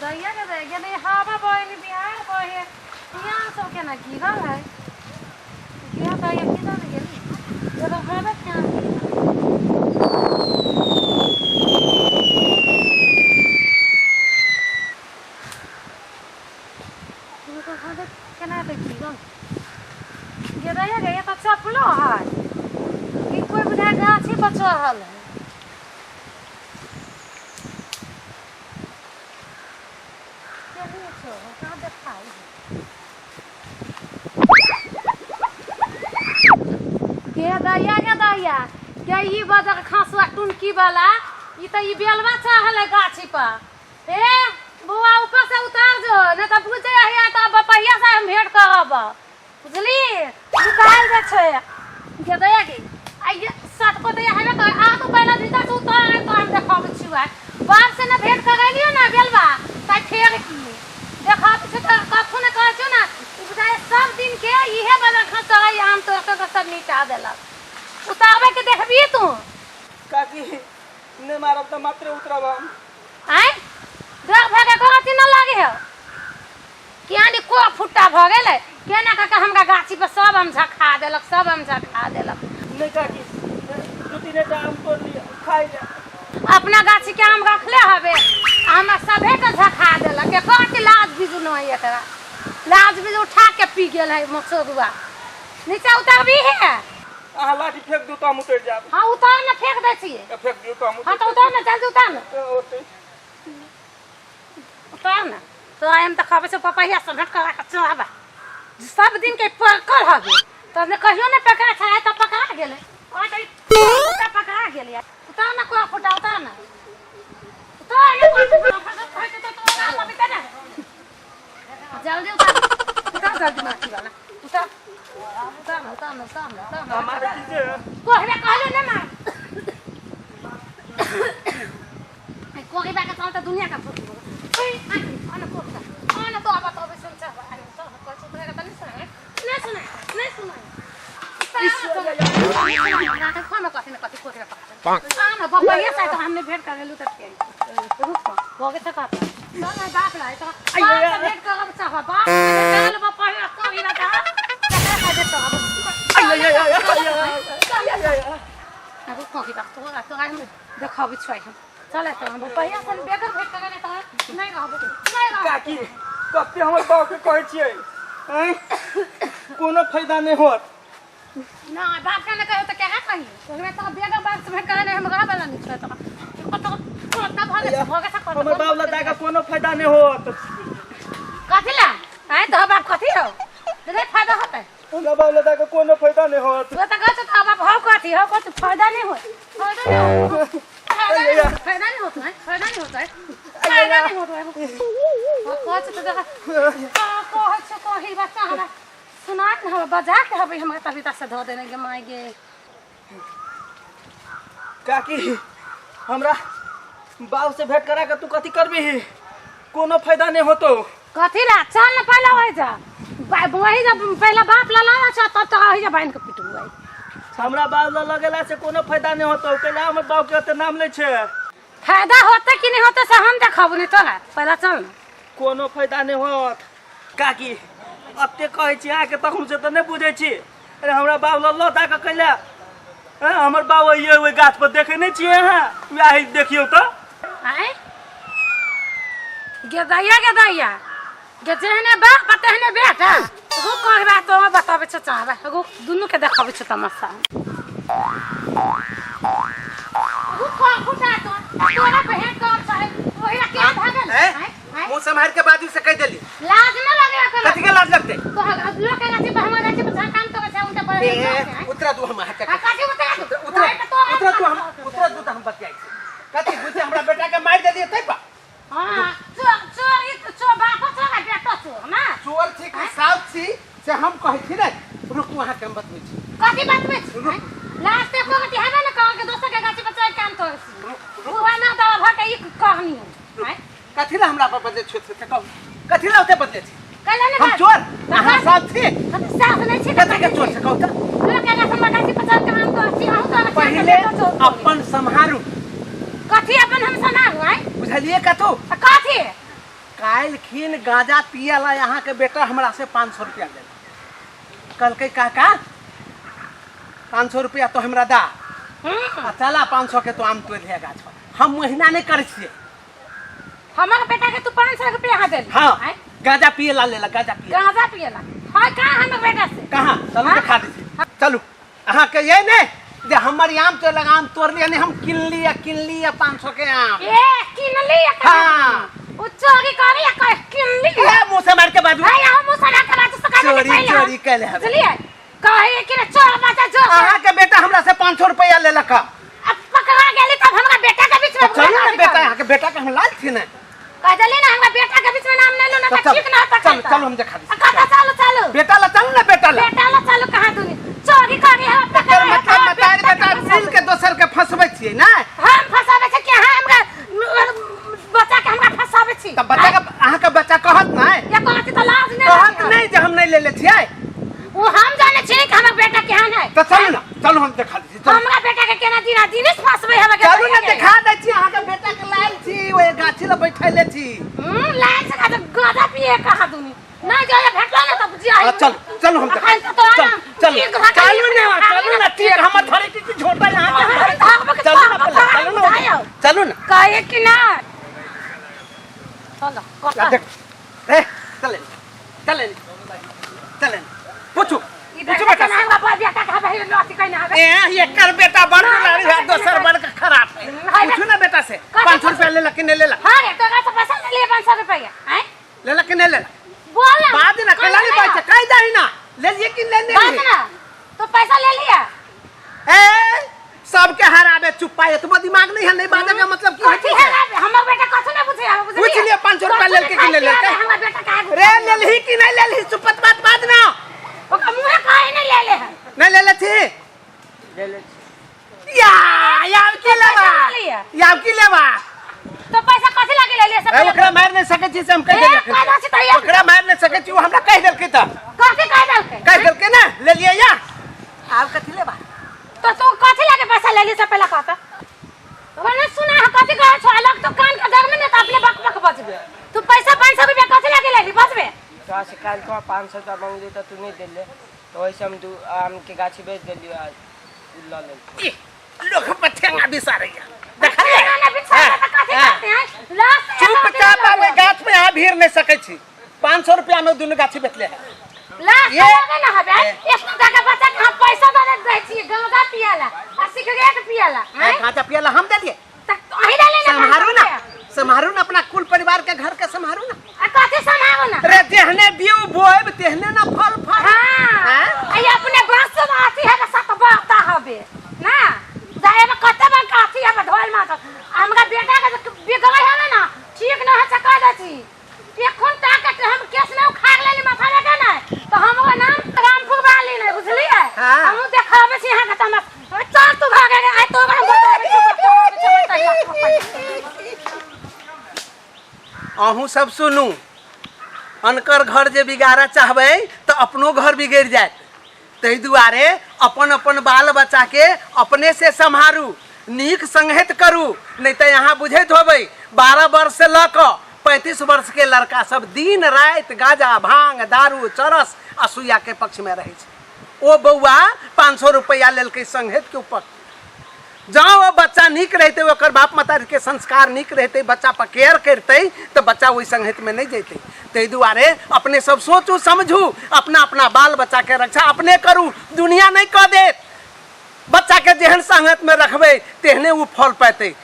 दैया के दै गेलै, हवा बहे ने बिहार बहे, यहाँ सब केना गिरल है गे दैया, केना ने गेली जब हवा केना केना तऽ गिरल गे दैया गे। ये तऽ चपलो है ई, कोइ बुझाय गाछी पर चढ़ल है। केने छौ, कहाँ देखाइ है गे दैया, गे दैया गे। ई बजर खसुआ टुनकी वाला, ई तऽ ई बेलवा चढ़ल है गाछी पर। ए बौआ, ऊपर से उतार जो, नहीं तऽ बुझ जाय तऽ बपहिया से हम भेंट करब, बुझली? निकाल दे छै गे दैया गे। आइए सटको दैया हेबे कर आ तू पहला जूता से उतार तो हम देखाबै छियै। बाप से ना भेंट करेलियो ना बेलवा ताइ फेर की देखाबै छै तऽ कथू ने कहै छौ ना। ई बुझाय सब दिन के इहे वाला खसै आम तोड़ के सब मिटा देलक। उतारबै के देखबी तू। काकी, नहि मारब तऽ मात्रे उतरब हम। आँय, डर भऽ के अथी न लागे है कियानी को फुट्टा भऽ गेलै। केना कऽ के हमरा गाछी पर सब आम झखा देलक, सब आम झखा देलक। नहि काकी, दू तीन टा आम तोड़ लिअ खाइ ले। अपना गाछी के आम रखले हबे आ हमरा सभे के झखा देलक। एकर अथी लाज बिजू नहीं, एकरा लाज बिजू उठा के पी गेल है मसोरुआ। नीचा उतारबी है। अहाँ लाठी फेंक दियौ तऽ हम उतरि जायब। हाँ, उतार ना, फेंक दै छियै। फेंक दियौ तऽ हम। हाँ, तऽ उतार ना, जल्दी उतार ना। ओतै। उतार ना तो आइ हम तऽ खबै छै पपैया से भेंट करा के चढ़ाबा। सब दिन के पकड़ हबे तऽ ने कहियो ने पकड़ा छै, आइ तऽ पकड़ा गेलै। ओइ तऽ ई फुटा पकड़ा गेलै। उतार ना कोआ फुटा, उतार ना, उतार ना कोआ फुटा। तो तोरा लबिते ना, जल्दी उतार, उतार जल्दी, माटी वाला उतार, उतार ना, उतार ना, उतार ना, उतार ना। हमारे की जे कोहरे कहलो ने मार कोहरे के चलते दुनिया का फुट। आना कोहरे, आना तो अब तो सुन छ, आना तो को सुन के तनी सुन, नहीं सुना, नहीं सुना। खाना कथी न कथी कोहरे पका आना बपैया से तो हमने भेंट कर लेलु त रुक हो गए त चल ना बाप ला तो बाप से भेंट करब चाह, बाप से भेंट करब बपैया कोही ना चाह अब कोही बात तोरा तोरा हम देखाबै छै। हम चले तो हम बपैया से बेगर भेंट करे नहीं तो नहीं रहबो, नहीं रहबो। काकी, कते हमर बाप के कहै छियै आँय, कोनो फायदा नहि होत। ना बाप के ना कहो तो क्या कही ओकरा तो बेगर बाप से भेंट करे नहीं हम रहबे नहीं छै तो कत कत भगे भगे से। हमर बाप ला दागा कोनो फायदा नहि होत। कथी ला आय तो बाप कथी हो नहीं फायदा होते? हमरा बाप ला दागा कोनो फायदा नहि होत। तो कहै छै तो बाप हो कथी, हो कथी? फायदा नहीं होत, फायदा नहीं होत, फायदा नहीं होत, फायदा नहीं होत है, फायदा नहीं होता है, फायदा नहीं होता है। कहै छै तो देखा कहै छै कही बच्चा हमरा सुनात न, हमरा बजा के हबे हमरा तबिता से धो देने के माय गे। काकी, हमरा बाप से भेंट करा के तू कथी करबी? कोनो फायदा नहि होतो। कथी ला? चल न पहला वही जा, वही जा पहला बाप ला लाना छ तब तो वही जा बांध के पिटुआ। हमरा बाप ला लगेला से कोनो फायदा नहि होतो। कैला हमर बाप के ओते नाम लै छै? फायदा होते कि नहीं होते से हम देखब नहीं तोरा, पहला चल न। कोनो फायदा नहि होत काकी। एते कहै छी अहाँके तखन से तऽ नहि बुझै छी। अरे, हमरा बाप लऽ लऽ दऽ कऽ कैला हँ? हमर बाप ओहि ओहि गाछ पर देखै नहि छियै अहाँ? वएह देखियौ तऽ। आँय गे दैया, गे दैया गे, जेहने बाप आ तेहने बेटा। रुक, कहबा तो बताबै छौ, चाहबा रुक, दुनू के देखाबै छौ तमाशा। रुक, कह फुटा तो तोरा भेंट कर चाहे ओहिरा के भागल। हैं? आँय? आँय? मुंह सम्हार के बाजू से कह देली। लाज न लगे एकरा? कथी के लाज लगते? तो लोग के गाछी पर, हमर गाछी पर जहाँ काम करे छै उनका पर। ए, उतरा दू हम हाथ। आ कथी उतरा दू? उतरा। ओहि पे तोरा। उतरा तू, हम उतरा दू तऽ हम बतियाइ छी। कथी बुझे हमरा बेटा के मारि देलियै तै पर? हाँ, चोर चोर, ई तो चोर, बापो चोर आ बेटो चोर ना। चोर छी कि साउथ छी से हम कहै छी ने। रुकू, अहाँके हम बतबै छी। कथी बतबै छी? लाज ते एको रति हेबे ने कर के दोसर के गाछी पर चढ़ काम करै छी। बुढ़वा ना दवा भऽ के ई कहनी आँय? कथी ला हमरा पर बदले छी से कहू, कथी ला ओते बदले छी? कैला ने हम बात? चोर अहाँ साउथ छी? हम साफ नहि छी। कथी के चोर से कहू तऽ? लोक के गाछ हमर गाछी पर चढ़ के काम करै छी, अहूँ तऽ पहिले अपन सम्हारू। कथी अपन हम सम्हारू आँय? बुझलियै कथू? तऽ कथी? काल्हि खिन गांजा पिए ला अहाँके बेटा हमरा से 500 रुपया लेलक। कहलकै काका 500 रुपया तो हमरा दा आ चला 500 के तो आम तोड़ि लिया गाछ पर। हम महीना नहीं करै छियै। हमर बेटा के तू 500 रुपया यहाँ देली? हाँ। आँय? गांजा पिए ला लेलक, गांजा पिए। गांजा पिएला है कहाँ हमर बेटा से? कहाँ? चलू हाँ? देखा दै छी। चलू। अहाँके ये ने जे हमर आम तोड़लक, आम तोड़लियै नहि हम, किनलियै, किनलियै 500 के आम। ए किनलियै कहाँ? हाँ। उ चोरी करी या कह किनलियै? ए मुँह से मार के बाजू। है यहाँ मुँह से मार के बाजू सका चोरी, चोरी कैले हबे। बुझलियै? कहे कि रे चोर बच्चा चोर। अहाँके बेटा हमरा से 500 रुपया लेलक। अब पकड़ा गेली तब हमरा बेटा के बीच में चलू ने बुझा बेटा, अहाँके बेटा के हम लाल छी ने। कह देली ना हमरा बेटा के बीच में नाम नहीं लो ना तो तो चल, ठीक ना होता। चल, चल, हम देखा दी। कथा चलो चलो। बेटा ला चलू ना, बेटा ला। बेटा ला चलो। कहाँ दुनी चोरी करी है एकर मतलब मतारी बेटा मिल के दोसर के फंसबै छियै ना? हम फंसाबै छी कि अहाँ हमरा बच्चा के हमरा फंसाबै छी? तऽ बच्चा के, अहाँके बच्चा कहत नहि? या कहत तऽ लाज नहि कहत लागत? नहि जे हम नहि लेले छियै? ओ हम जाने छी कि हमर बेटा केहन है। तऽ चलू ने, चलू हम देखा दै छी, चलू। हमरा बेटा के केना दिना दिने फंसबै हमरा के? चलू ने देखा दै छी। अहाँके बेटा के लायल छी, ओहि गाछी लग बैठैले छी। लायल से का गाजा पिए कहा दुनी नहीं जो ये भेटलो ना तब जी हाँ, चल चल हम अखन तो तोरा चल ना चल तीर घाटा चलू ने, चलू ने, तीर हमर धरे की झोटा यहाँ के चलू ना पहले, चलू ना, चलू ना। कहे कि ना चलो। या देख रे, चले चले चले, पूछू पूछू बेटा से। ए एकर बेटा बड़ दुलारी है, दोसर बड़ के खराब है। पूछू ना बेटा से, 500 रुपया लेला कि नहीं लेला? लेला कि नहीं लेला? बाद ना कैला नहीं पैसा कह दही ना, ले लिए कि नहीं ले लिए? तो पैसा ले लिया। ए सबके हराबे चुप्पा, एतबो दिमाग नहीं है, नहीं बाजे का मतलब की कथी होई छै? है हमर बेटा कथु नहीं बुझे हमें, बुझलिए? पूछ लियो 500 रुपया लेलके कि नहीं लेलके? हमर बेटा काहे रे लेलही कि नहीं लेलही? चुप्पत बात बाज ना। ओकर मुँहे काहे नहीं ले ले है? नहीं लेले छी? ले ले छी। या याब की लेबा? पैसा ले लिया। याब की लेबा? तो पैसा कथी लागे ले ले सब? ए ओकरा मार नहीं सकै छी से हम कहि ए, देलकै। कहि दै छी तऽ या। ओकरा मार नहीं सकै छी, ओ हमरा कहि देलकै तऽ। कथी कहि देलकै? कहि देलकै ना ले लियै या आब कथी लेबा? तो तू कथी लागे पैसा ले ली से पहला कहता वरना सुना है कथी कहे छो अलग तो कान के दर में ने तो अपने बक बक बजबे। तू पैसा 500 रुपया कथी लागे ले ली बजबे? तोरा से काल्हि तोरा 500 रुपया मांगलियो तऽ तू नहि देले, तऽ ओहिसँ हम दू आम के गाछी बेच देलियो आ लऽ लेलियो। ई लोक पठेंगा बिसारैया देखलियै? ना ना बिछा तो कथी करते हैं लास्ट? चुपचाप आब ओहि गाछ में अहाँ भीड़ नहीं सकै छी। 500 रुपया में दुनू गाछी बेचले है। लास्ट ये- लगे ना हबे एक टका बच्चा के हम पैसा दे दै छी गांजा पियाला आ सिगरेट पियाला। हैं, गांजा पियाला हम देलिए? त अही देले ना। सम्हारू ना, सम्हारू ना, अपना कुल परिवार के घर के सम्हारू ना। आ कथी सम्हारू ना? रे जेहने बीउ बोएब तेहने ना फल फल। हाँ। हैं? आ ये अपने बस से अथी है सत बाता हबे ना जाए में कते बड़ अथी हबे ढोल माथ। हमरा बेटा के बिगड़ै हबे ना, ठीक ना है से कह दै छी। एखन तक के हम केस नहीं उखाड़ लेली माथा में के नहीं तो हमरो नाम रामपुर वाली नहीं, बुझलिए? हाँ। हमहूँ देखाबै छी अहाँके तऽ हमरा चल तू भागे रे, आइ तोरा हम बताबै छी, बताबै छी, बताबै छी। अहूँ सब सुनू, अनकर घर जे बिगाड़ा चाहबै तऽ अपनो घर बिगड़ि जायत। ताहि दुआरे अपन अपन बाल बच्चाके अपने से सम्हारू, नीक संगत करू, नहीं तऽ यहाँ बुझैत होबै 12 वर्ष से लऽ कऽ 35 वर्ष के लड़का सब दिन राति गांजा भांग दारू चरस आ सुइया के पक्ष में रहै छै। ओ बौआ 500 रुपया लेलकै संगत के ऊपर। जँ ओ बच्चा नीक रहितै, ओकर बाप मतारी के संस्कार नीक रहितै, बच्चा पर केयर करितै, तऽ बच्चा ओहि संगत में नहि जैतै। ताहि दुआरे अपने सब सोचू समझू, अपना अपना बाल बच्चा के रक्षा अपने करू, दुनिया नहि कऽ देत। बच्चा के जेहन संगत में रखबै तेहने ओ फल पेतै।